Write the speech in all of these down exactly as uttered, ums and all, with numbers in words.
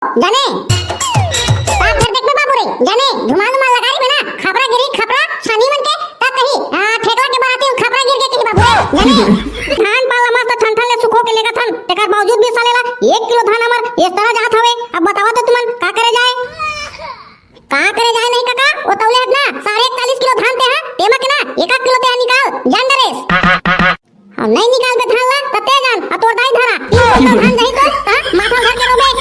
जाने। का फेर देखबे बाबू रे, जाने, धुमाल उमाल लगा रही बना, खपरा गिरी, खपरा, छानी मन के, त कही, आ, ठेकला के बराती हूँ, खपरा गिर के कही बाबू रे, जाने। धान पाला मस्त ठन ठन ले सुखो के लेगत हन, तेकर बावजूद भी साले ला एक किलो धान हमर इस तरह जात हवे। अब बतावा तो तुमन, का करे जाए? का करे जाए नहीं काका, वो तौले हट ना, साढ़े इकतालीस किलो धान ते हा, तेमा के ना, एक आध किलो ते हा निकाल, जान डरेस। अब नहीं निकालबे धान ला, त ते जान, आ तोर दाई धरा, तीन कुंटल धान जाही तो, हाँ, माथा धर के रोबे।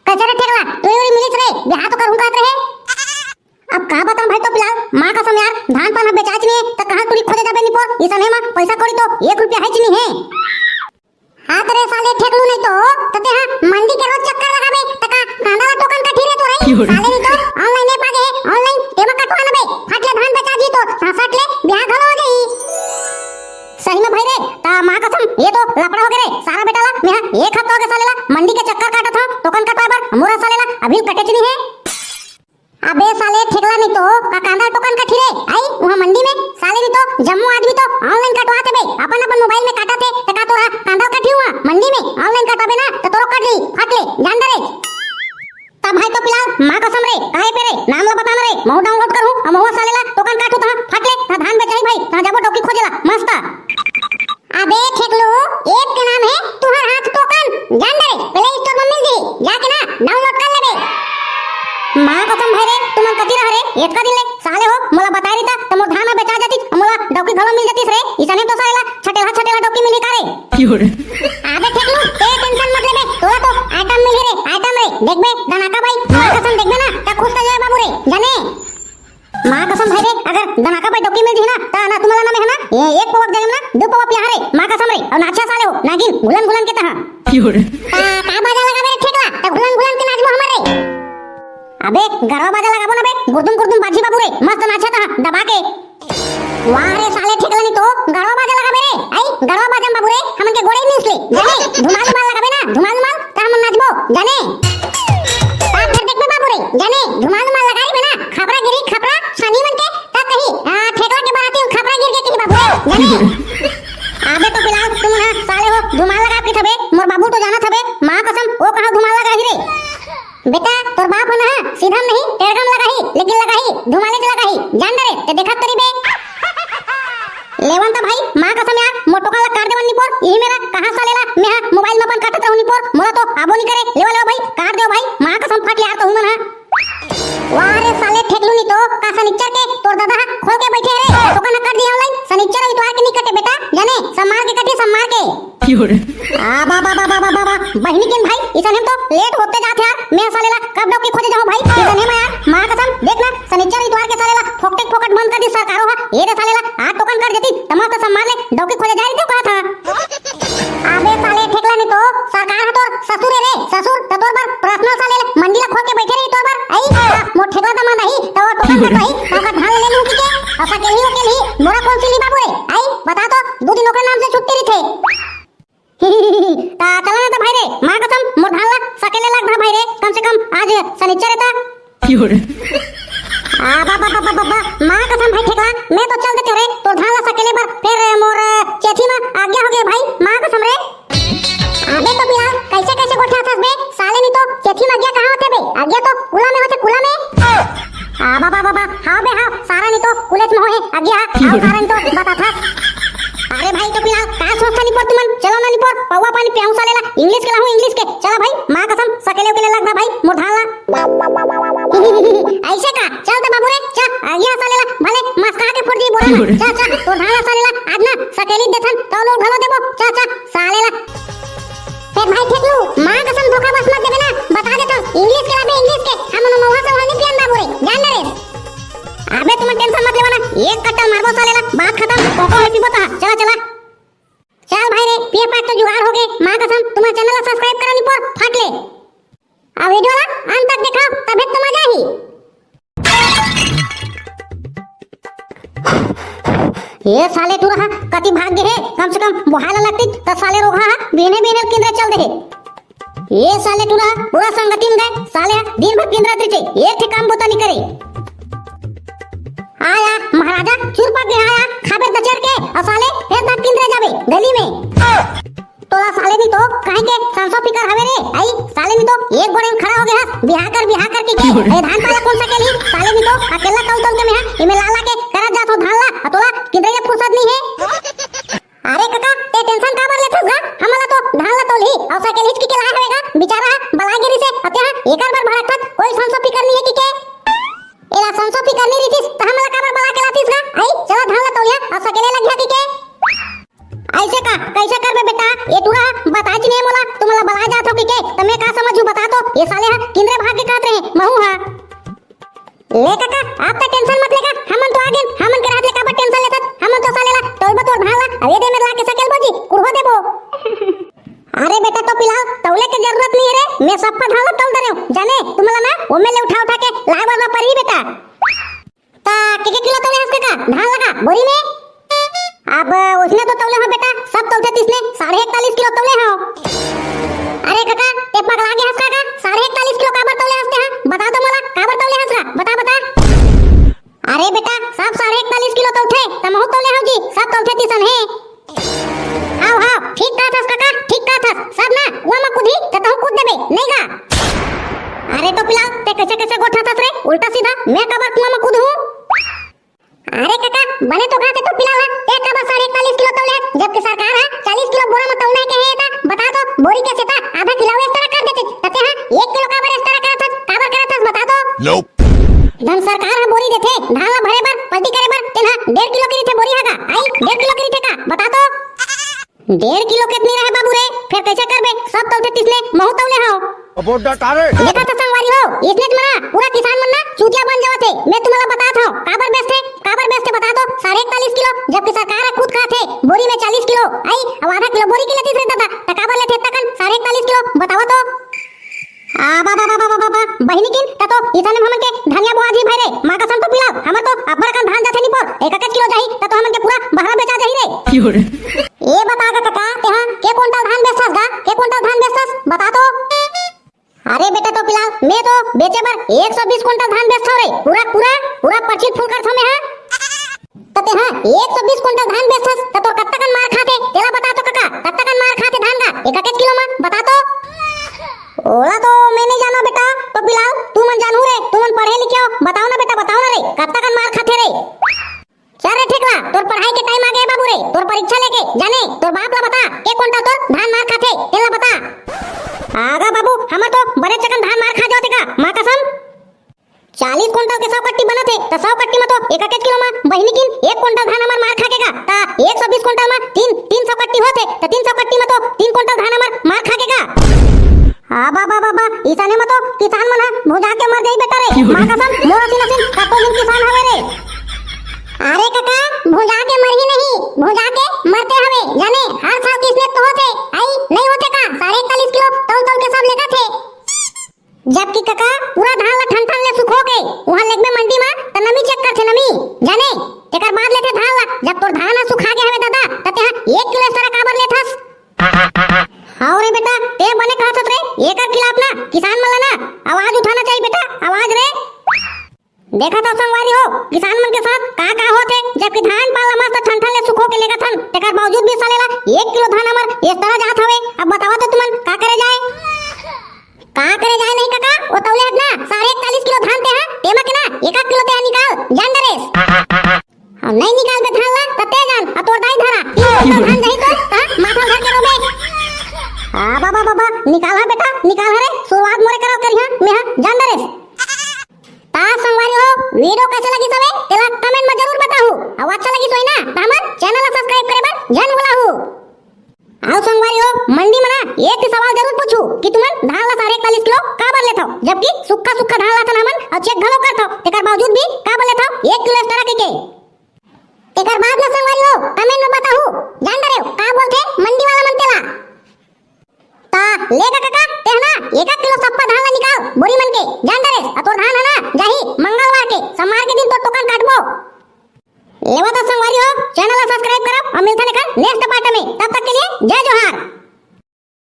कचरा ठेकला, तू उरी मिलिस रे, बिहा तो करहूं कहत रहे। अब का बताऊं भाई टोपीलाल, माँ कसम यार, धान पान ह बेचाच नहीं है, त कहाँ टुरी खोजे जाबे निपोर, इसने मा पैसा कौड़ी तो एक रुपया है च नहीं है। हाँ त रे साले ठेकलू नहीं तो, त ते हा मंडी के रोज चक्कर लगाबे, त का कांदा ला टोकन कटही रे तोर? साले नहीं तो, online app आ गे हे, online, तेमा कटवा नबे, फट ले धान बेचा जी तो, हाँ, फट ले, बिहा घलो हो जाही। सही में भाई रे, त माँ कसम, ये तो लफड़ा हो गे रे, सारा बेटा ला, मैं हा एक हफ्ता हो गे साले ला, मंडी के चक्कर काटत हूँ, टोकन कटवा बर, मोरा साले ला, अभी कटेच नहीं है। अबे साले ठेकला नहीं तो, का कांदा टोकन कटही रे? आई, वहाँ मंडी में, साले नहीं तो, जम्मो आदमी तो online कटवात हे बे, अपन अपन मोबाइल में काटत हे, त का तोरा कांदा कटही हुआ मंडी में, online कटवाबे ना, त तोरो कट जाही, फट ले, जान डरे। त भाई टोपीलाल, माँ कसम रे, काहे पे रे, नाम ला बता ना रे, महू download करहूँ, अउ महू साले ला टोकन काटहूँ त, फट ले, त धान बेचाही भाई, त जाबो डौकी खोजे ला, मस्त। अबे ठेकलू, app के नाम हे तुहर हाथ टोकन, जान डरे, Play Store में मिल जी, जाके ना download कर लेबे। माँ कसम भाई रे, तुमन कति रह रे, एतका दिन ले साले हो, मोला बताए रहिता, त मोर धान ह बेचा जातिस, मोला डौकी घलो मिल जातिस रे, इसने तो साले ला छटेला छटेला डौकी मिली का रे? क्यों रे? अबे ठेकलू, ते tension मत लेबे, तोला तो item मिली रे, item रे, देखबे, दनाका बाई, माँ कसम देखबे ना, त खुश हो जाए बाबू रे, जाने। माँ कसम भाई रे, अगर दनाका बाई डौकी मिल जही ना, त ना तुमला ना मैं हा ना, ये एक पौवा के जगह में ना, दू पौवा पियाहूँ रे, माँ कसम रे, अउ नाचा साले हो, नागिन, घुलन घुलन के तहाँ। क्यों रे? त का बाजा लगाबे रे ठेकला, त घुलन घुलन के नाचबो हमर रे। अबे, गरवा बाजा लगाबो ना बे, गुरदुम गुरदुम बाजी बाबू रे, मस्त नाचा तहाँ, दबा के। वाह रे साले ठेकला नहीं तो, गरवा बाजा लगाबे रे, आई, गरवा बाजा में बाबू रे, हमन के गोड़े नहीं उसले, जाने, धुमाल उमाल लगाबे ना, धुमाल उमाल, त हमन नाचबो, जाने। त फेर देखबे बाबू रे, जाने, धुमाल उमाल लगा रही बे ना, खपरा गिरी, खपरा, छानी मन के, त कही, आ, ठेकला के बराती हूँ, खपरा गिर के कही बाबू रे, जाने। अबे टोपीलाल, तुमन हा, साले हो, धुमाल लगा के थबे, मोर बाबू तो जानत हबे, माँ कसम, वो कहाँ धुमाल लगा ही रे। बेटा, तोर बाप ह ना, सीधा में नहीं, टेड़गम लगाही, लेकिन लगाही, धुमाले से लगाही, जान डरे, ते देखत तरी बे। लेवन त भाई, माँ कसम यार, मोर टोकन ला काट देवन निपोर, इही मेरा कहाँ साले ला, मैं हा मोबाइल में अपन काटत रहूँ निपोर, मोला तो आबो नहीं करे, लेवा लेवा भाई, काट देव भाई, माँ कसम फट ले यार तहू मन हा। वाह रे साले ठेकलू नहीं तो, का सनिच्चर के तोर दादा हा खोल के बैठे रे, टोकन हा काट दिया online, सनिच्चर अउ इतवार के नहीं कटे बेटा, जाने, सम्मार के कटे, सम्मार के। क्यों रे? आ, बा, बा, बहिनी किन भाई, इसन हम तो लेट होते जात हे यार। मैं साले ला कब डौकी खोजे जाऊं भाई? इसन में यार, माँ कसम, देख ना, सनिच्चर इतवार के साले ला फोकटे फोकट बंद कर दी सरकारों हा। ये दे साले ला, आज टोकन कर देती, त मस्त सम्मान ले डौकी खोजे जा रही तो कहा था। अबे साले ठेकला नहीं तो, सरकार हा तोर ससुर है रे, ससुर, त तोर बर personal साले ला मंडी ला खोल के बैठे रही तोर बर। आई, आ, मोर ठेकला दमा नहीं, त वो टोकन कर तो ही, ओकर धान ले लूं की के, ऐसा के ही, वो के ही, मोरा कौन सी ली बाबू रे? आई, बता तो, दो दिन ओकर नाम से छुट्टी रही थे। ता चला ना ता भाई रे, माँ कसम, मोर धान ला सकेले लाग धा भाई रे, कम से कम आज सनिच्चर हे ता। क्यों रे? आ, बा, बा, माँ कसम भाई ठेकला, मैं तो चल देते रे, तोर धान ला सकेले बर, फेर मोर चेथी मा आज्ञा हो गे भाई, माँ कसम रे। अबे तो बिहाव, कैसे कैसे गोठियाथस बे, साले नहीं तो चेथी मा आज्ञा कहाँ होथे बे, आज्ञा तो कुला में होथे, कुला में। आ, बा, बा, हाँ बे, हाँ, सारा नहीं तो कुलेच में होहे, आज्ञा, हाँ, सारा नहीं तो बताथस। अरे भाई, टोपीलाल, का सोचता निपोर तुमन? चलो ना निपोर, पौवा पानी पियाऊं साले ला, English के लाहूं, English के। चला भाई, माँ कसम, सकेले उकेले लाग धा भाई, मोर धान ला। ऐसे का? चल त बाबू रे, चल, आज्ञा साले ला, भले मस्का के फोड़ दी बोरा ना। चल, चल, तोर धान ला साले ला, आज ना, सकेली देथन, तो लोग भलो देबो, चल, चल, साले ला। ए भाई ठेकलू, माँ कसम धोखा बस मत देबे ना, बता देथन, English के लाबे, English के, हम महुआ से वहां नहीं पियन बाबू रे, जान ले रे। अबे तुमन tension मत लेवा ना, एक कट्टा मारबो साले ला, बात खत्म, कोको है पीबो ता, चला चला। चल भाई रे, पिए पाट तो जुगाड़ हो गे, माँ कसम, तुमन channel ला subscribe करा निपोर, फट ले। आ video ला अंत तक देखा, तबे तो मजा ही। ये साले टूरा हा कति भाग गे हे, कम से कम बोहाय ला लगती, त साले रोगहा हा बिहने बिहने किंदरे चल दे हे। ये साले टूरा पूरा संगति में गए, साले दिन भर किंदरत रहिथे, एक ठे काम बूता नहीं करे। आया महाराजा चुर पक गया, आया खाबे दचर के, अउ साले फेर तक किंदरे जाबे गली में। तोला साले नी तो काहे के संसो फिकर हवे रे? आई साले नी तो एक गोड़े में खड़ा हो गया हस, बिहा कर, बिहा कर कहिके। ए धान पाला कोन सकेलही? साले नी तो अकेला तौल तौल के मेहा एमे ला ला के करत जात हो धान ला, अउ तोला किंदरे के फुर्सत नी हे। अरे कका, ते टेंशन काबर लेथस गा? हमन ला तो धान ला तौलही अउ सकेलही कहिके लाए हवे गा। बिचारा ह बलाए गे रिसे, अउ तेहा एकर बर भड़कत, कोई संसो फिकर नी हे कहिके। एला संसो फिकर नी रितिस, त हमन ला काबर बला के लातिस गा? आई, चला धान ला तौलिया, अउ सकेले लगिहा कहिके। अइसे का, कइसे करबे बेटा? ए टूरा बताइच नी मोला, तुमन ला बलाए जात हो कहिके, त मैं का समझहूं बता तो? ए साले ह किंदरे भाग के कहत रहे, महू ह। ले कका, आप त टेंशन मत लेगा, हमन तो आ गेन, हमन के रहत ले काबर टेंशन लेथस? हमन तो साले ला तौलबो तोर धान ला, अउ ए दे में ला के सकेलबो जी, कुड़हो देबो। अरे बेटा टोपी लाल, तौले के जरूरत नी हे रे, मैं सफ्फा धान ला तौल दे रहे हूँ, जाने, तुमन ला ना, ओमे ले उठा उठा के लाए बर ना परही बेटा। ता के के किलो तौले हस कका, धान ला बोरी में? अब उसने तो तौले हो बेटा, सब तौलथे तिसने, साढ़े इकतालीस किलो तौले हो। अरे कका, ते पगला गे हस कका, साढ़े इकतालीस किलो काबर तौले हस ते, हाँ? बता तो मोला, काबर तौले हस का? बता, बता। अरे बेटा, सब साढ़े इकतालीस किलो तौलथे, त महू तौले हो जी, सब तौलथे तिसन हे। हाव, हाव, ठीक कहत हस कका, ठीक कहत हस। सब ना कुआं म कूदही, त तहूं कूद देबे, नहीं गा? अरे टोपी लाल, ते कइसे कइसे गोठियाथस रे? उल्टा सीधा, मैं काबर कुआं म कूदहूं? अरे कका, बने तो कहाथे टोपी लाल, ते काबर साढ़े इकतालीस किलो तौले हस, जबकि सरकार ह चालीस किलो बोरा म तौलना हे कहे हे, त बता तो, बोरी के सेता आधा किलो extra कर देतिस, त ते ह एक किलो काबर extra करत हस, काबर करत हस, बता तो? Nope। धन सरकार ह बोरी देथे, धान ला भरे बर, पलटी करे बर, तेन ह डेढ़ किलो के रहिथे बोरी ह गा, आई, डेढ़ किलो के रहिथे का, बता तो? डेढ़ किलो के त नी रहे बाबू रे, फेर कइसे करबे? सब तौलथे तिसने, महू तौले हव। अबो डटा रे। देखा था संगवारी हो, इसने मना पूरा किसान मन ना चूतिया बन जावत हे। मैं तुमन ला बतात हव, काबर बेचथे, काबर बेचथे बता तो, साढ़े इकतालीस किलो, जबकि सरकार ह खुद कहत हे बोरी में चालीस किलो, आई, अब आधा किलो बोरी के लेतिस रे दादा, त काबर लेथे तकन साढ़े इकतालीस किलो, बतावा तो। आ, बा, बा, बहिनी किन, त तो इसाने हमन के धनिया बोआ जी भाई रे, माँ कसम टोपी लाल, हमर तो अब्बड़ अकन धान जाथे निपोर, एक एक किलो जाही, त तो हमन के पूरा बहरा बेचा जाही रे। ए बता गा कका, तेहा के कुंटल धान बेचथस गा? के कुंटल धान बेचथस? बता तो। अरे बेटा टोपी लाल, मैं तो बेचे बर एक सौ बीस कुंटल धान बेचथव रे। पूरा, पूरा, पूरा पर्ची full करथव मैं हा। त तेहा एक सौ बीस कुंटल धान बेचथस, त तोर कत्ता कन मार खाथे, तेला बता तो कका, कत्ता कन मार खाथे धान का एक एक किलो म? बता तो। ओला तो मैं नहीं जानो बेटा टोपी लाल, तुमन जानहू रे, तुमन पढ़े लिखे हो, बताओ ना बेटा, बताओ ना रे, कत्ता कन मार खाथे रे? चल रे ठेकला, तोर पढ़ाई के time आ गे बाबू रे, तोर परीक्षा लेके जाने, तोर बाप ला बता, के कुंटल तोर धान मार खाथे, तेला बता। आगा बाबू, हमर तो बड़े चकन धान मार खा जावत हे का, माँ कसम। चालीस कुंटल के सौ कट्टी बनत हे, त सौ कट्टी म तो एक एक किलो म बहिनी किन एक कुंटल धान हमर मार खा के गा, त एक सौ बीस कुंटल म तीन, तीन सौ कट्टी होत हे, त तीन सौ कट्टी म तो तीन कुंटल धान हमर मार खा के गा। आ बाबा, बाबा, इसाने म तो किसान मन ह भुंजा के मर जाही बेटा रे। माँ कसम, मोर असीन असीन कतको झिन किसान हवे रे। अरे कका, भुंजा के मरही नहीं, भुंजा के मरते हवे। जाने, हर साल किसने तो होथे, आई, नहीं होथे का? साढ़े इकतालीस किलो तौल तौल के सब लेगथे। जबकि कका, पूरा धान ला ठन ठन ले सुखो के, उहाँ लेगबे मंडी मा, त नमी check करथे नमी। जाने, तेकर बाद लेथे धान ला। जब तोर धान ह सुखा गे हवे दादा, त तेहा एक किलो extra काबर लेथस? हाव रे बेटा, ते बने कहत हस रे, एकर खिलाफ ना किसान मन ला ना आवाज उठाना चाहिए बेटा, आवाज रे। देखत हव संगवारी हो, किसान मन के साथ का का होत हे, जबकि धान पान ला मस्त ठन ठन ले सुखो के लेगथन, तेकर बावजूद भी साले ला एक किलो धान हमर extra जात हवे। अब बतावा तो तुमन का करे जाए? का करे जाए नहीं कका, ओ तौले हस ना, साढ़े इकतालीस किलो धान तेहा, तेमा के ना, एक आध किलो तेहा निकाल, जान डरेस। अब नहीं निकालबे धान ला, त ते जान, अ तोर दाई धरा, तीन कुंटल धान जाही तो, हाँ, माथा धर के रोबे। आ बाबा, बाबा, निकाल हा बेटा, निकाल हा रे, शुरुआत मोरे करा करिहा, मैं हा, जान डरेस। ता संगवारी हो, video कैसे लगिस हवे, तेला comment में जरूर बताहू। अउ अच्छा लगिस होही ना, त हमर channel ला subscribe करे बर झन भुलाहू। अउ संगवारी हो, मंडी म ना एक ठे सवाल जरूर पूछू कि तुमन धान ला साढ़े इकतालीस किलो काबर लेथव, जबकि सुक्खा सुक्खा धान लाथन हमन अउ check घलो करथव, तेकर बावजूद भी काबर लेथव एक किलो extra कहिके। तेकर बाद ना संगवारी हो, comment म बताहू, जान डरेव का बोलथे मंडी वाला मन तेला। ता ले गा कका, तेहा ना एक एक किलो सप्पा धान ला निकाल बोरी मन के, जान डरेस, अ तोर धान ह ना जाही मंगलवार के, सोमवार के दिन तोर टोकन काटबो। लेवा त संगवारी हो, channel ला subscribe करव अउ मिलथन एकर next part में। तब तक के लिए जय जोहार।